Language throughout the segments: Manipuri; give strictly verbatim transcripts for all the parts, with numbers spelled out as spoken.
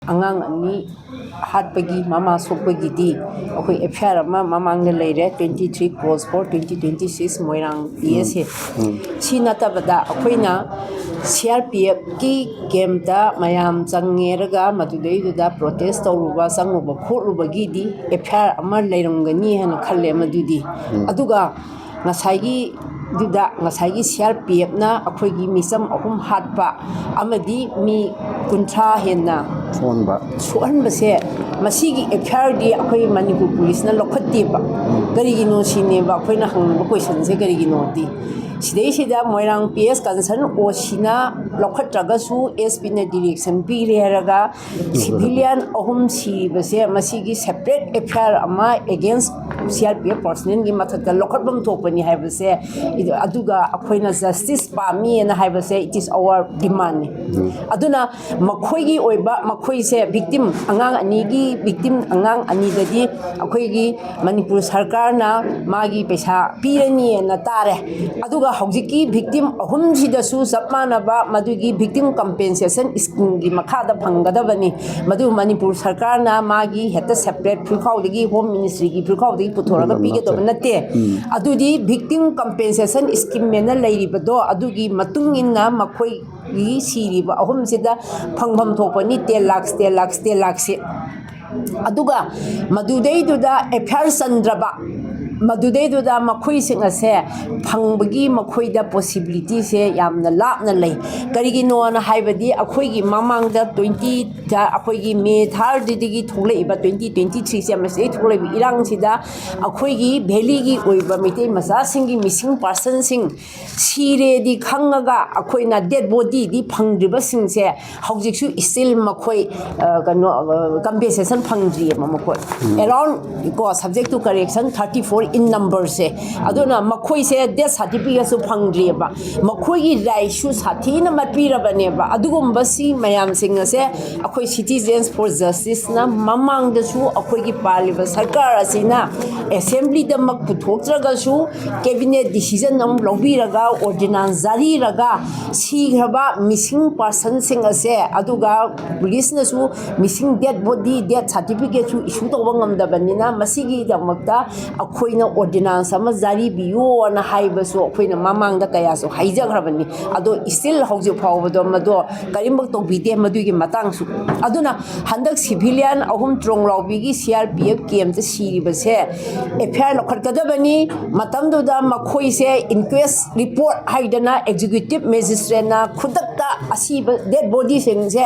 ꯑꯉꯥꯡ ꯑꯅꯤ ꯍꯥꯠꯄꯒꯤ, ꯃꯃꯥ ꯁꯣꯛꯄꯒꯤꯗꯤ ꯑꯩꯈꯣꯏ ꯑꯦꯐ ꯑꯥꯏ ꯑꯥꯔ ꯑꯃ ꯃꯃꯥꯡꯗ ꯂꯩꯔꯦ, twenty three crores for twenty twenty six Moirang P S ꯑꯦ꯫ ꯁꯤ ꯅꯠꯇꯕꯗ ꯑꯩꯈꯣꯏꯅ ꯁꯤ ꯑꯥꯔ ꯄꯤ ꯑꯦꯐꯀꯤ ꯀꯦꯝꯞꯇ ꯃꯌꯥꯝ ꯆꯪꯉꯦꯔꯒ ꯃꯗꯨꯗꯩꯗꯨꯗ ꯄ꯭ꯔꯣꯇꯦꯁ ꯇꯧꯔꯨꯕ, ꯆꯪꯉꯨꯕ ꯈꯣꯠꯂꯨꯕꯒꯤꯗꯤ ꯑꯦꯐ ꯑꯥꯏ ꯑꯥꯔ ꯑꯃ ꯂꯩꯔꯝꯒꯅꯤ ꯍꯥꯏꯅ ꯈꯜꯂꯦ ꯃꯗꯨꯗꯤ꯫ ꯑꯗꯨꯒ ꯉꯁꯥꯏꯒꯤꯗꯨꯗ, ꯉꯁꯥꯏꯒꯤ ꯁꯤ ꯑꯥꯔ ꯄꯤ ꯑꯦꯐꯅ ꯑꯩꯈꯣꯏꯒꯤ ꯃꯤꯆꯝ ꯑꯍꯨꯝ ꯍꯥꯠꯄ ꯑꯃꯗꯤ ꯃꯤ ꯀꯨꯟꯊ꯭ꯔꯥ ꯍꯦꯟꯅ ꯁꯣꯛꯍꯟꯕ꯫ ꯁꯣꯛꯍꯟꯕꯁꯦ, ꯃꯁꯤꯒꯤ ꯑꯦꯐ ꯑꯥꯏ ꯑꯥꯔꯗꯤ ꯑꯩꯈꯣꯏ ꯃꯅꯤꯄꯨꯔ ꯄꯨꯂꯤꯁꯅ ꯂꯧꯈꯠꯇꯦꯕ꯫ ꯀꯔꯤꯒꯤꯅꯣ ꯁꯤꯅꯦꯕ ꯑꯩꯈꯣꯏꯅ ꯍꯪꯂꯤꯕ ꯀꯣꯏꯁꯟꯁꯦ ꯀꯔꯤꯒꯤꯅꯣꯗꯤ꯫ ꯁꯤꯗꯩꯁꯤꯗ ꯃꯣꯏꯔꯥꯡ ꯄꯤ ꯑꯦꯁ ꯀꯟꯁꯔꯟ ꯑꯣ ꯁꯤꯅ ꯂꯧꯈꯠꯇ꯭ꯔꯒꯁꯨ ꯑꯦꯁ ꯄꯤꯅ ꯗꯤꯔꯦꯛꯁꯟ ꯄꯤꯔꯦ ꯍꯥꯏꯔꯒ ꯁꯤꯚꯤꯂꯤꯌꯟ ꯑꯍꯨꯝ ꯁꯤꯔꯤꯕꯁꯦ ꯃꯁꯤꯒꯤ ꯁꯦꯄꯔꯦꯠ ꯑꯦꯐ ꯑꯥꯏ ꯑꯥꯔ ꯑꯃ against C R P F ꯄꯔꯁꯅꯦꯜꯒꯤ ꯃꯊꯛꯇ ꯂꯧꯈꯠꯐꯝ ꯊꯣꯛꯄꯅꯤ ꯍꯥꯏꯕꯁꯦ, ꯑꯗꯨꯒ ꯑꯩꯈꯣꯏꯅ ꯖꯁꯇꯤꯁ ꯄꯥꯝꯃꯤꯅ ꯍꯥꯏꯕꯁꯦ, it is our demand ꯅꯤ꯫ ꯑꯗꯨꯅ ꯃꯈꯣꯏꯒꯤ ꯑꯣꯏꯕ, ꯃꯈꯣꯏꯁꯦ ꯚꯤꯛꯇꯤꯝ, ꯑꯉꯥꯡ ꯑꯅꯤꯒꯤ ꯚꯤꯛꯇꯤꯝ, ꯑꯉꯥꯡ ꯑꯅꯤꯗꯗꯤ ꯑꯩꯈꯣꯏꯒꯤ ꯃꯅꯤꯄꯨꯔ ꯁꯔꯀꯥꯔꯅ ꯃꯥꯒꯤ ꯄꯩꯁꯥ ꯄꯤꯔꯅꯤꯅ ꯇꯥꯔꯦ꯫ ꯑꯗꯨꯒ ꯍꯧꯖꯤꯛꯀꯤ ꯚꯤꯛꯇꯤꯝ ꯑꯍꯨꯝꯁꯤꯗꯁꯨ ꯆꯞ ꯃꯥꯟꯅꯕ ꯃꯗꯨꯒꯤ ꯚꯤꯛꯇꯤꯝ ꯀꯝꯄꯦꯟꯁꯦꯁꯟ ꯁ꯭ꯀꯤꯝꯒꯤ ꯃꯈꯥꯗ ꯐꯪꯒꯗꯕꯅꯤ꯫ ꯃꯗꯨ ꯃꯅꯤꯄꯨꯔ ꯁꯔꯀꯥꯔꯅ ꯃꯥꯒꯤ ꯍꯦꯛꯇ ꯁꯦꯄꯔꯦꯠ ꯐꯤꯜꯈꯥꯎꯗꯒꯤ, ꯍꯣꯝ ꯃꯤꯅꯤꯁꯇ꯭ꯔꯤꯒꯤ ꯐꯤꯜꯈꯥꯎꯗꯒꯤ ꯄꯨꯊꯣꯔꯒ ꯄꯤꯒꯗꯕ ꯅꯠꯇꯦ꯫ ꯑꯗꯨꯗꯤ ꯚꯤꯛꯇꯤꯝ ꯀꯝꯄꯦꯟꯁꯦꯁꯟ ꯁ꯭ꯀꯤꯝ ꯍꯥꯏꯅ ꯂꯩꯔꯤꯕꯗꯣ, ꯑꯗꯨꯒꯤ ꯃꯇꯨꯡ ꯏꯟꯅ ꯃꯈꯣꯏꯒꯤ ꯁꯤꯔꯤꯕ ꯑꯍꯨꯝꯁꯤꯗ ꯐꯪꯐꯝ ꯊꯣꯛꯄꯅꯤ꯫ ten lakhs, ten lakhs, ten lakhs ꯁꯦ꯫ ꯑꯗꯨꯒ ꯃꯗꯨꯗꯩꯗꯨꯗ ꯑꯦꯐ ꯑꯥꯏ ꯑꯥꯔ ꯆꯟꯗ꯭ꯔꯕ, ꯃꯗꯨꯗꯩꯗꯨꯗ ꯃꯈꯣꯏꯁꯤꯡ ꯑꯁꯦ ꯐꯪꯕꯒꯤ ꯃꯈꯣꯏꯗ ꯄꯣꯁꯤꯕꯤꯂꯤꯇꯤꯁꯦ ꯌꯥꯝꯅ ꯂꯥꯞꯅ ꯂꯩ꯫ ꯀꯔꯤꯒꯤꯅꯣꯅ ꯍꯥꯏꯕꯗꯤ ꯑꯩꯈꯣꯏꯒꯤ ꯃꯃꯥꯡꯗ twenty, ꯑꯩꯈꯣꯏꯒꯤ ꯃꯦ ꯊꯥꯔꯗꯒꯤ ꯊꯣꯛꯂꯛꯏꯕ twenty twenty three ꯁꯦ, ꯃꯁꯤꯗꯩ ꯊꯣꯛꯂꯛꯏꯕ ꯏꯔꯥꯡꯁꯤꯗ ꯑꯩꯈꯣꯏꯒꯤ ꯚꯦꯂꯤꯒꯤ ꯑꯣꯏꯕ ꯃꯩꯇꯩ ꯃꯆꯥꯁꯤꯡꯒꯤ ꯃꯤꯁꯤꯡ ꯄꯥꯔꯁꯟꯁꯤꯡ ꯁꯤꯔꯦꯗꯤ ꯈꯪꯉꯒ ꯑꯩꯈꯣꯏꯅ ꯗꯦꯠ ꯕꯣꯗꯤꯗꯤ ꯐꯪꯗ꯭ꯔꯤꯕꯁꯤꯡꯁꯦ ꯍꯧꯖꯤꯛꯁꯨ still ꯃꯈꯣꯏ, ꯑ, ꯀꯩꯅꯣ, ꯑ, ꯀꯝꯄꯦꯟꯁꯦꯁꯟ ꯐꯪꯗ꯭ꯔꯤꯑꯕ ꯃꯈꯣꯏ꯫ Around, ꯀꯣ, subject to correction, thirty four in numberꯁꯦ꯫ ꯑꯗꯨꯅ ꯃꯈꯣꯏꯁꯦ death certificateꯁꯨ ꯐꯪꯗ꯭ꯔꯤꯑꯕ꯫ ꯃꯈꯣꯏꯒꯤ rightꯁꯨ ꯁꯥꯊꯤꯅ ꯃꯠꯄꯤꯔꯕꯅꯦꯕ꯫ ꯑꯗꯨꯒꯨꯝꯕꯁꯤ ꯃꯌꯥꯝꯁꯤꯡ ꯑꯁꯦ ꯑꯩꯈꯣꯏ Citizens for Justiceꯅ ꯃꯃꯥꯡꯗꯁꯨ ꯑꯩꯈꯣꯏꯒꯤ ꯄꯥꯜꯂꯤꯕ ꯁꯔꯀꯥꯔ ꯑꯁꯤꯅ assemblyꯗꯃꯛ ꯄꯨꯊꯣꯛꯇ꯭ꯔꯒꯁꯨ cabinet decision ꯑꯃ ꯂꯧꯕꯤꯔꯒ ordinance ꯖꯥꯔꯤꯔꯒ ꯁꯤꯈ꯭ꯔꯕ missing personꯁꯤꯡ ꯑꯁꯦ, ꯑꯗꯨꯒ policeꯅꯁꯨ missing dead body, death certificateꯁꯨ issue ꯇꯧꯕ ꯉꯝꯗꯕꯅꯤꯅ ꯃꯁꯤꯒꯤꯗꯃꯛꯇ ꯑꯩꯈꯣꯏꯅ ordinance ꯑꯃ ꯖꯥꯔꯤꯕꯤꯌꯣꯅ ꯍꯥꯏꯕꯁꯨ ꯑꯩꯈꯣꯏꯅ ꯃꯃꯥꯡꯗ ꯀꯌꯥꯁꯨ ꯍꯥꯏꯖꯈ꯭ꯔꯕꯅꯤ꯫ ꯑꯗꯣ still ꯍꯧꯖꯤꯛ ꯐꯥꯎꯕꯗ ꯃꯗꯣ ꯀꯔꯤꯝꯐꯥꯎ ꯇꯧꯕꯤꯗꯦ ꯃꯗꯨꯒꯤ ꯃꯇꯥꯡꯁꯨ꯫ ꯑꯗꯨꯅ ꯍꯟꯗꯛ civilian ꯑꯍꯨꯝ ꯇ꯭ꯔꯣꯡꯂꯥꯎꯕꯤꯒꯤ CRPF campꯇ ꯁꯤꯔꯤꯕꯁꯦ FIR ꯂꯧꯈꯠꯀꯗꯕꯅꯤ꯫ ꯃꯇꯝꯗꯨꯗ ꯃꯈꯣꯏꯁꯦ inquest report ꯍꯥꯏꯗꯅ executive magistrateꯅ ꯈꯨꯗꯛꯇ ꯑꯁꯤꯕ dead bodyꯁꯤꯡꯁꯦ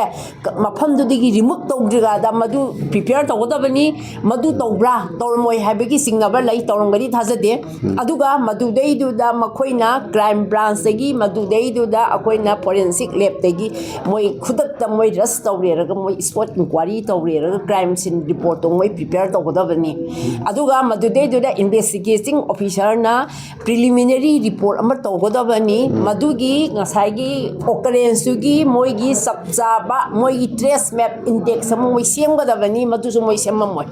ꯃꯐꯝꯗꯨꯗꯒꯤ remove ꯇꯧꯗ꯭ꯔꯤꯉꯩꯗ ꯃꯗꯨ prepare ꯇꯧꯒꯗꯕꯅꯤ꯫ ꯃꯗꯨ ꯇꯧꯕ꯭ꯔꯥ ꯇꯧꯔꯝꯃꯣꯏ ꯍꯥꯏꯕꯒꯤ ꯆꯤꯡꯅꯕ ꯂꯩ, ꯇꯧꯔꯝꯒꯅꯤ ꯊꯥꯖꯗꯦ꯫ ꯑꯗꯨꯒ ꯃꯗꯨꯗꯩꯗꯨꯗ ꯃꯈꯣꯏꯅ crime branchꯇꯒꯤ, ꯃꯗꯨꯗꯩꯗꯨꯗ ꯑꯩꯈꯣꯏꯅ forensic labꯇꯒꯤ ꯃꯣꯏ ꯈꯨꯗꯛꯇ ꯃꯣꯏ rush ꯇꯧꯔꯦꯔꯒ ꯃꯣꯏ spot inquiry ꯇꯧꯔꯦꯔꯒ crime scene reportꯇꯣ ꯃꯣꯏ prepare ꯇꯧꯒꯗꯕꯅꯤ꯫ ꯑꯗꯨꯒ ꯃꯗꯨꯗꯩꯗꯨꯗ investigating officerꯅ preliminary report ꯑꯃ ꯇꯧꯒꯗꯕꯅꯤ꯫ ꯃꯗꯨꯒꯤ ꯉꯁꯥꯏꯒꯤ occurrenceꯇꯨꯒꯤ ꯃꯣꯏꯒꯤ ꯆꯞ ꯆꯥꯕ ꯃꯣꯏꯒꯤ trace map index ꯑꯃ ꯃꯣꯏ ꯁꯦꯝꯒꯗꯕꯅꯤ꯫ ꯃꯗꯨꯁꯨ ꯃꯣꯏ ꯁꯦꯝꯃꯝꯃꯣꯏ꯫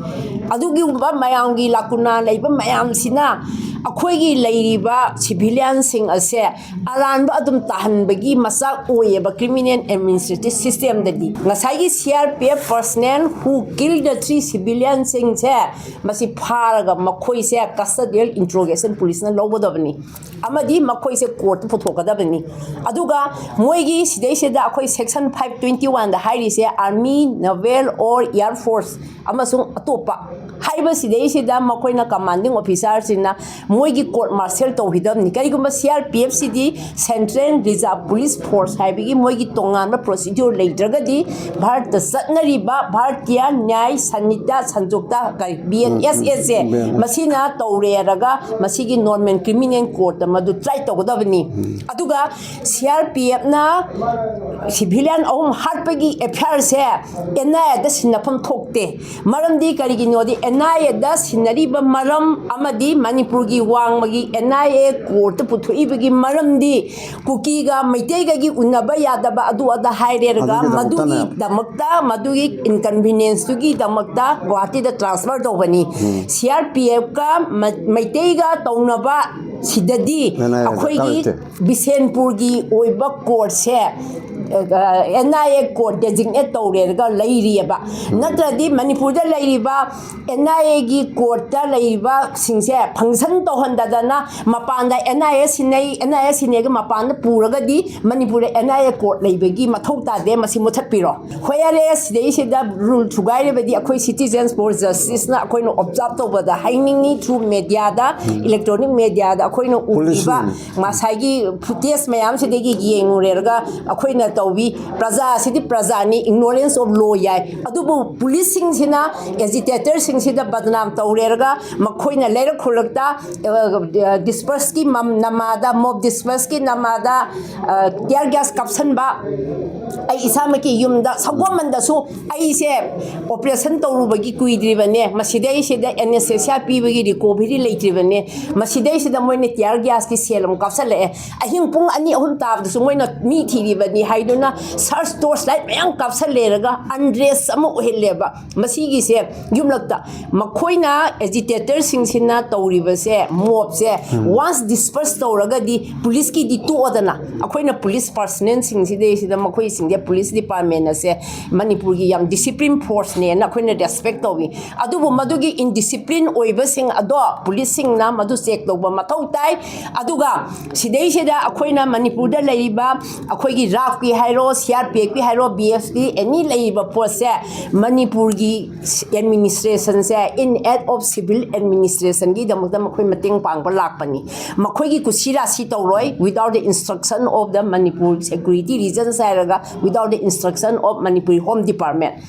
ꯑꯗꯨꯒꯨꯝꯕ ꯃꯌꯥꯝꯒꯤ lacuna ꯂꯩꯕ ꯃꯌꯥꯝꯁꯤꯅ ꯑꯩꯈꯣꯏꯒꯤ ꯂꯩꯔꯤꯕ civilianꯁꯤꯡ ꯑꯁꯦ ꯑꯔꯥꯟꯕ ꯑꯗꯨꯝ ꯇꯥꯍꯟꯕꯒꯤ ꯃꯆꯥꯛ ꯑꯣꯏꯌꯦꯕ criminal administrative systemꯗꯗꯤ꯫ ꯉꯁꯥꯏꯒꯤ CRPF personnel who killed the three civilianꯁꯤꯡꯁꯦ ꯃꯁꯤ ꯐꯥꯔꯒ ꯃꯈꯣꯏꯁꯦ custodial interrogation policeꯅ ꯂꯧꯒꯗꯕꯅꯤ꯫ ꯑꯃꯗꯤ ꯃꯈꯣꯏꯁꯦ courtꯇ ꯄꯨꯊꯣꯛꯀꯗꯕꯅꯤ꯫ ꯑꯗꯨꯒ ꯃꯣꯏꯒꯤ ꯁꯤꯗꯩꯁꯤꯗ ꯑꯩꯈꯣꯏ section five twenty oneꯗ ꯍꯥꯏꯔꯤꯁꯦ army, naval or air force ꯑꯃꯁꯨꯡ ꯑꯇꯣꯞꯄ ꯍꯥꯏꯕ ꯁꯤꯗꯩꯁꯤꯗ ꯃꯈꯣꯏꯅ commanding officerꯁꯤꯡꯅ ꯃꯣꯏꯒꯤ ꯀꯣꯔꯠ ꯃꯥꯔꯁꯦꯜ ꯇꯧꯈꯤꯗꯕꯅꯤ꯫ ꯀꯔꯤꯒꯨꯝꯕ ꯁꯤ ꯑꯥꯔ ꯄꯤ ꯑꯦꯐ ꯁꯤꯗꯤ ꯁꯦꯟꯇ꯭ꯔꯦꯜ ꯔꯤꯖꯥꯔꯚ ꯄꯨꯂꯤꯁ ꯐꯣꯔꯁ ꯍꯥꯏꯕꯒꯤ ꯃꯣꯏꯒꯤ ꯇꯣꯉꯥꯟꯕ ꯄ꯭ꯔꯣꯁꯤꯗ꯭ꯌꯨꯔ ꯂꯩꯇ꯭ꯔꯒꯗꯤ ꯚꯥꯔꯠꯇ ꯆꯠꯅꯔꯤꯕ ꯚꯥꯔꯇꯤꯌꯥ ꯅ꯭ꯌꯥꯌ ꯁꯟꯍꯤꯇꯥ ꯁꯟꯖꯨꯛꯇ ꯕꯤ ꯑꯦꯟ ꯑꯦꯁ ꯑꯦꯁꯁꯦ ꯃꯁꯤꯅ ꯇꯧꯔꯦꯔꯒ ꯃꯁꯤꯒꯤ ꯅꯣꯔꯃꯦꯜ ꯀ꯭ꯔꯤꯃꯤꯅꯦꯜ ꯀꯣꯔꯠꯇ ꯃꯗꯨ ꯇ꯭ꯔꯥꯏ ꯇꯧꯒꯗꯕꯅꯤ꯫ ꯑꯗꯨꯒ ꯁꯤ ꯑꯥꯔ ꯄꯤ ꯑꯦꯐꯅ ꯁꯤꯚꯤꯂꯤꯌꯟ ꯑꯍꯨꯝ ꯍꯥꯠꯄꯒꯤ ꯑꯦꯐ ꯑꯥꯏ ꯑꯥꯔꯁꯦ ꯑꯦꯟ ꯑꯥꯏ ꯑꯦꯗ ꯁꯤꯟꯅꯐꯝ ꯊꯣꯛꯇꯦ꯫ ꯃꯔꯝꯗꯤ ꯀꯔꯤꯒꯤꯅꯣꯗꯤ ꯑꯦꯟ ꯑꯥꯏ ꯑꯦꯗ ꯁꯤꯟꯅꯔꯤꯕ ꯃꯔꯝ ꯑꯃꯗꯤ ꯃꯅꯤꯄꯨꯔꯒꯤ ꯋꯥꯡꯃꯒꯤ ꯑꯦꯟ ꯑꯥꯏ ꯑꯦ ꯀꯣꯔꯠꯇ ꯄꯨꯊꯣꯛꯏꯕꯒꯤ ꯃꯔꯝꯗꯤ ꯀꯨꯀꯤꯒ ꯃꯩꯇꯩꯒꯒꯤ ꯎꯅꯕ ꯌꯥꯗꯕ ꯑꯗꯨ ꯑꯗꯥ ꯍꯥꯏꯔꯦꯔꯒ ꯑꯗꯨꯒꯤꯗꯃꯛꯇꯅꯦ꯫ ꯃꯗꯨꯒꯤꯗꯃꯛꯇ, ꯃꯗꯨꯒꯤ ꯏꯟꯀꯟꯚꯤꯅꯤꯌꯦꯟꯁꯇꯨꯒꯤꯗꯃꯛꯇ ꯒꯨꯋꯥꯍꯥꯇꯤꯗ ꯇ꯭ꯔꯥꯟꯁꯐꯔ ꯇꯧꯕꯅꯤ꯫ ꯁꯤ ꯑꯥꯔ ꯄꯤ ꯑꯦꯐꯀ ꯃ-, ꯃꯩꯇꯩꯒ ꯇꯧꯅꯕ ꯁꯤꯗꯗꯤ ꯑꯦꯟ ꯑꯥꯏ ꯑꯦ ꯑꯩꯈꯣꯏꯒꯤ ꯗꯔꯀꯥꯔ ꯂꯩꯇꯦ꯫ ꯕꯤꯁꯦꯟꯄꯨꯔꯒꯤ ꯑꯣꯏꯕ ꯀꯣꯔꯠꯁꯦ ꯑꯦꯟ ꯑꯥꯏ ꯑꯦ ꯀꯣꯔꯠ ꯗꯦꯖꯤꯒꯅꯦꯠ ꯇꯧꯔꯦꯔꯒ ꯂꯩꯔꯤꯑꯕ꯫ ꯅꯠꯇ꯭ꯔꯗꯤ ꯃꯅꯤꯄꯨꯔꯗ ꯂꯩꯔꯤꯕ ꯑꯦꯟ ꯑꯥꯏ ꯑꯦꯒꯤ ꯀꯣꯔꯠꯇ ꯂꯩꯔꯤꯕꯁꯤꯡꯁꯦ ꯐꯪꯁꯟ ꯇꯧꯍꯟꯗꯗꯅ ꯃꯄꯥꯟꯗ and I A ꯁꯤꯟꯅꯩ, and I A ꯁꯤꯟꯅꯩꯒ ꯃꯄꯥꯟꯗ ꯄꯨꯔꯒꯗꯤ ꯃꯅꯤꯄꯨꯔꯗ ꯑꯦꯟ ꯑꯥꯏ ꯑꯦ ꯀꯣꯔꯠ ꯂꯩꯕꯒꯤ ꯃꯊꯧ ꯇꯥꯗꯦ꯫ ꯃꯁꯤ ꯃꯨꯊꯠꯄꯤꯔꯣ꯫ ꯍꯣꯏ, ꯌꯥꯔꯦ, ꯁꯤꯗꯩꯁꯤꯗ ꯔꯨꯜ ꯊꯨꯒꯥꯏꯔꯤꯕꯗꯤ ꯑꯩꯈꯣꯏ Citizens for Justiceꯅ ꯑꯩꯈꯣꯏꯅ ꯑꯣꯕꯖꯥꯔꯕ ꯇꯧꯕꯗ ꯍꯥꯏꯅꯤꯡꯉꯤ, ꯊ꯭ꯔꯨ ꯃꯦꯗꯤꯌꯥꯗ, ꯏꯂꯦꯛꯇ꯭ꯔꯣꯅꯤꯛ ꯃꯦꯗꯤꯌꯥꯗ ꯑꯩꯈꯣꯏꯅ ꯎꯈꯤꯕ ꯄꯨꯂꯤꯁꯁꯤꯡ꯫ ꯉꯁꯥꯏꯒꯤ ꯐꯨꯇꯦꯖ ꯃꯌꯥꯝꯁꯤꯗꯒꯤ ꯌꯦꯡꯉꯨꯔꯦꯔꯒ ꯑꯩꯈꯣꯏꯅ ꯇꯧꯕꯤ꯫ ꯄ꯭ꯔꯖꯥꯁꯤꯗꯤ ꯄ꯭ꯔꯖꯥꯅꯤ, ignorance of law ꯌꯥꯏ, ꯑꯗꯨꯕꯨ ꯄꯨꯂꯤꯁꯁꯤꯡꯁꯤꯅ ꯑꯦꯖꯤꯇꯦꯇꯔꯁꯤꯡꯁꯤꯗ ꯕꯗꯅꯥꯝ ꯇꯧꯔꯦꯔꯒ ꯃꯈꯣꯏꯅ ꯂꯩꯔꯛ ꯈꯨꯜꯂꯛꯇ ꯗꯤꯁꯄꯔꯁꯀꯤ ꯅꯃꯥꯗ, ꯃꯣꯕ ꯗꯤꯁꯄꯔꯁꯀꯤ ꯅꯃꯥꯗ ꯇꯤꯌꯥꯔ ꯒ꯭ꯌꯥꯁ ꯀꯥꯞꯁꯟꯕ꯫ ꯑꯩ ꯏꯁꯥꯃꯛꯀꯤ ꯌꯨꯝꯗ ꯁꯒꯣꯜꯕꯟꯗꯁꯨ ꯑꯩꯁꯦ ꯑꯣꯄꯔꯦꯁꯟ ꯇꯧꯔꯨꯕꯒꯤ ꯀꯨꯏꯗ꯭ꯔꯤꯕꯅꯦ, ꯃꯁꯤꯗꯩꯁꯤꯗ ꯑꯦꯅꯦꯁꯊꯦꯁꯤꯌꯥ ꯄꯤꯕꯒꯤ ꯔꯤꯀꯣꯚꯔꯤ ꯂꯩꯇ꯭ꯔꯤꯕꯅꯦ꯫ ꯃꯁꯤꯗꯩꯁꯤꯗ ꯃꯣꯏꯅ ꯇꯤꯌꯥꯔ ꯒ꯭ꯌꯥꯁꯀꯤ ꯁꯦꯜ ꯑꯃꯨꯛ ꯀꯥꯞꯁꯜꯂꯛꯑꯦ꯫ ꯑꯍꯤꯡ ꯄꯨꯡ ꯑꯅꯤ ꯑꯍꯨꯝ ꯇꯥꯕꯗꯁꯨ ꯃꯣꯏꯅ ꯃꯤ ꯊꯤꯔꯤꯕꯅꯤ ꯍꯥꯏꯗꯨꯅ ꯁꯔꯆ ꯇꯣꯔꯆ ꯂꯥꯏꯠ ꯃꯌꯥꯝ ꯀꯥꯞꯁꯜꯂꯦꯔꯒ ꯑꯟꯗ꯭ꯔꯦꯁ ꯑꯃ ꯑꯣꯏꯍꯜꯂꯦꯕ꯫ ꯃꯁꯤꯒꯤꯁꯦ ꯌꯨꯝꯂꯛꯇ ꯃꯈꯣꯏꯅ ꯑꯦꯖꯤꯇꯦꯇꯔꯁꯤꯡꯁꯤꯅ ꯇꯧꯔꯤꯕꯁꯦ, ꯃꯣꯕꯁꯦ ꯋꯥꯟꯁ ꯗꯤꯁꯄꯔꯁ ꯇꯧꯔꯒꯗꯤ ꯄꯨꯂꯤꯁꯀꯤꯗꯤ ꯇꯣꯛꯑꯗꯅ ꯑꯩꯈꯣꯏꯅ ꯄꯨꯂꯤꯁ ꯄꯥꯔꯁꯅꯦꯜꯁꯤꯡꯁꯤꯗꯩꯁꯤꯗ ꯃꯈꯣꯏꯁꯤ ꯄꯨꯂꯤꯁ ꯗꯤꯄꯥꯔꯠꯃꯦꯟ ꯑꯁꯦ ꯃꯅꯤꯄꯨꯔꯒꯤ ꯌꯥꯝ ꯗꯤꯁꯤꯄ꯭ꯂꯤꯟ ꯐꯣꯔꯁꯅꯦꯅ ꯑꯩꯈꯣꯏꯅ ꯔꯦꯁꯄꯦꯛ ꯇꯧꯏ꯫ ꯑꯗꯨꯕꯨ ꯃꯗꯨꯒꯤ ꯏꯟꯗꯤꯁꯤꯄ꯭ꯂꯤꯟ ꯑꯣꯏꯕꯁꯤꯡ ꯑꯗꯣ ꯄꯨꯂꯤꯁꯁꯤꯡꯅ ꯃꯗꯨ ꯆꯦꯛ ꯇꯧꯕ ꯃꯊꯧ ꯇꯥꯏ꯫ ꯑꯗꯨꯒ ꯁꯤꯗꯩꯁꯤꯗ ꯑꯩꯈꯣꯏꯅ ꯃꯅꯤꯄꯨꯔꯗ ꯂꯩꯔꯤꯕ ꯑꯩꯈꯣꯏꯒꯤ ꯔꯥꯐꯀꯤ ꯍꯥꯏꯔꯣ, ꯁꯤ ꯑꯥꯔ ꯄꯤ ꯑꯦꯐꯀꯤ ꯍꯥꯏꯔꯣ, ꯕꯤ ꯑꯦꯁ ꯄꯤ ꯑꯦꯅꯤ ꯂꯩꯔꯤꯕ ꯄꯣꯠꯁꯦ ꯃꯅꯤꯄꯨꯔꯒꯤ ꯑꯦꯗꯃꯤꯅꯤꯁꯇ꯭ꯔꯦꯁꯟꯁꯦ, in aid of civil administrationꯒꯤꯗꯃꯛꯇ ꯃꯈꯣꯏ ꯃꯇꯦꯡ ꯄꯥꯡꯕ ꯂꯥꯛꯄꯅꯤ꯫ ꯃꯈꯣꯏꯒꯤ ꯀꯨꯁꯤ ꯔꯥꯁꯤ ꯇꯧꯔꯣꯏ without the instruction of the Manipur security regions ꯍꯥꯏꯔꯒ, without the instruction of Manipuri Home Department꯫